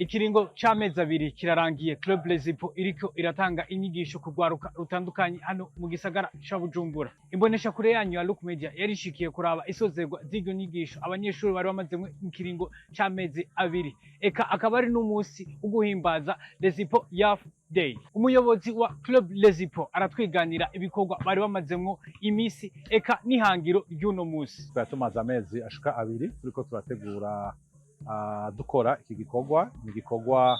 Ikiringo c'amezi 2 kirarangiye Club Les Hippos iriko iratanga inyigisho ku rwaruka rutandukanye hano mu gisagara ca Bujumbura. Imbonesha kure yanyu ya Look Media yarishikiye kuraba isozerwa z'iryo nyigisho abanyeshuri bari bamazemwo ikiringo c'amezi 2, eka akaba ari n'umunsi wo guhimbaza Les Hippos Youth Day. Umuyobozi wa Club Les Hippos aratwiganira ibikorwa bari bamazemwo imisi, eka n'ihangiro ry'uno musi. Twari tumaze amezi ashika 2 turiko turategura, dukora iki gikorwa. Ni igikorwa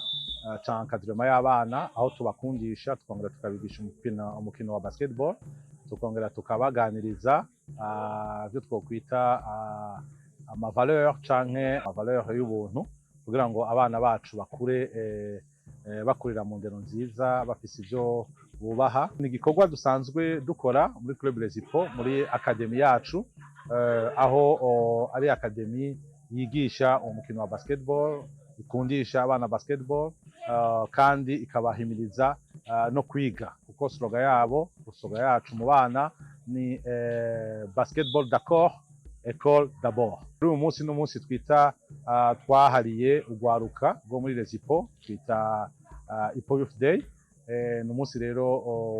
ca encadrement y'abana, aho tubakundisha, tukongera tukabigisha umukino wa basketball, tukongera tukabaganiriza ivyo twokwita ama valeur canke ama valeur y'ubuntu, kugira ngo abana bacu bakure bakurira mu ndero nziza, bafise ivyo bubaha. Ni igikorwa dusanzwe dukora muri Club Les Hippos, muri académie yacu, aho ari académie yigisha umukino wa basketball, ikundisha abana basketball, kandi ikabahimiriza no kwiga, kuko slogan yabo, slogan yacu mu bana ni "Basketball d'accord, école d'abord". Kuri uyu munsi, n'umunsi twita twahariye urwaruka rwo muri Les Hippos, twita Hippo Youth Day. Ni umunsi rero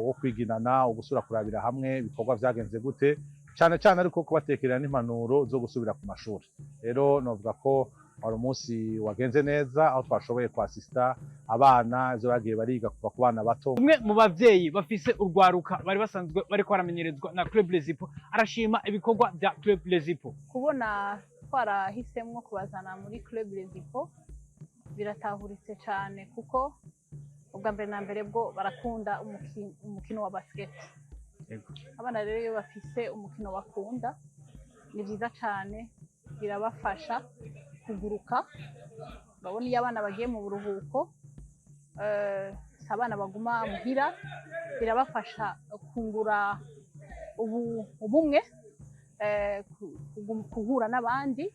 wo kwiginana, wo gusubira kurabira hamwe ibikorwa vyagenze gute, cyane cyane ariko kubatekerera n'impanuro zo gusubira ku mashuri. Rero novuga ko wari umunsi wagenze neza, aho twashoboye kwasista abana ivyo bagiye bariga kuva ku bana bato. Umwe mu bavyeyi bafise urwaruka bari basanzwe bariko baramenyerezwa na Club Les Hippos arashima ibikorwa vya Club Les Hippos. Kubona twarahisemwo kubazana muri Club Les Hippos biratahuritse cyane, kuko ubwa mbere na mbere bwo barakunda umukino wa basket. Abana rero iyo bafise umukino bakunda ni byiza cyane, birabafasha kuguruka. Urabona iyo abana bagiye mu buruhuko, si abana baguma muhira, birabafasha kungura ubumwe, guhura n'abandi,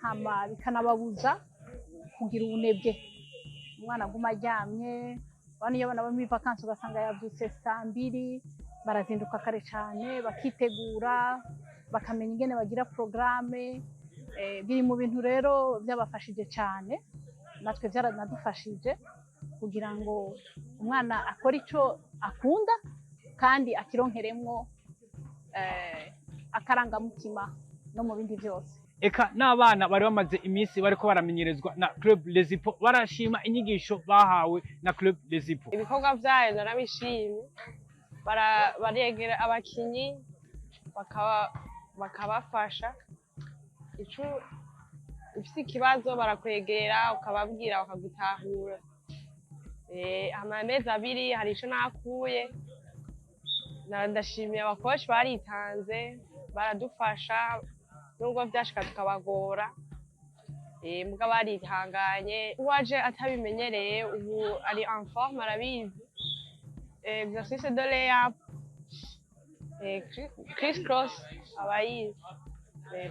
hama bikanababuza kugira ubunebwe, umwana aguma aryamye. Urabona iyo abana bari muri vacances, ugasanga yavyutse saa 2, barazinduka kare cane bakitegura, bakamenya ingene bagira programme. Biri mu bintu rero byabafashije cane, natwe vyaranadufashije kugira ngo umwana akore ico akunda kandi akironkeremwo akarangamutima no mu bindi vyose. Eka n'abana bari bamaze iminsi bariko baramenyerezwa na Club Les Hippos barashima inyigisho bahawe na Club Les Hippos. Ibikorwa vyayo narabishimye. Baregera abakinyi bakabafasha. Ico ufise ikibazo barakwegera, ukababwira, bakagutahura. Hama amezi 2 hari ico nakuye. Ndashimiye abakoci baritanze, baradufasha nubwo vyashika tukabagora. Muga barihanganye. Uwaje atabimenyereye ubu ari en forme, arabizi. Exercice de layup, criss cross abayizi.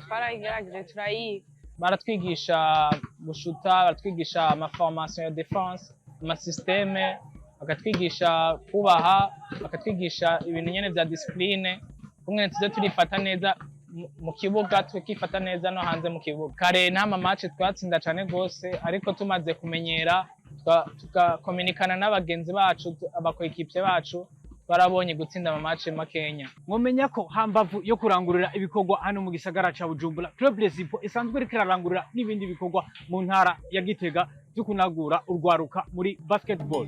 Twaragerageje turayiga. Baratwigisha gushuta, baratwigisha ama formation ya défense, ama système, bakatwigisha kubaha, bakatwigisha ibintu nyene vya discipline, kumwe tuze turifata neza mu kibuga, tukifata neza no hanze mu kibuga. Kare nta ma match twatsinda cane gose, ariko tumaze kumenyera, tugakominikana n'abagenzi bacu, aba coéquipiers bacu, twarabonye gutsinda ama match makenya. Mwomenya ko hambavu yo kurangurira ibikorwa hano mu gisagara ca Bujumbura, Club Les Hippos isanzwe iriko irarangurira n'ibindi bikorwa mu ntara ya Gitega vyo kunagura urwaruka muri basketball.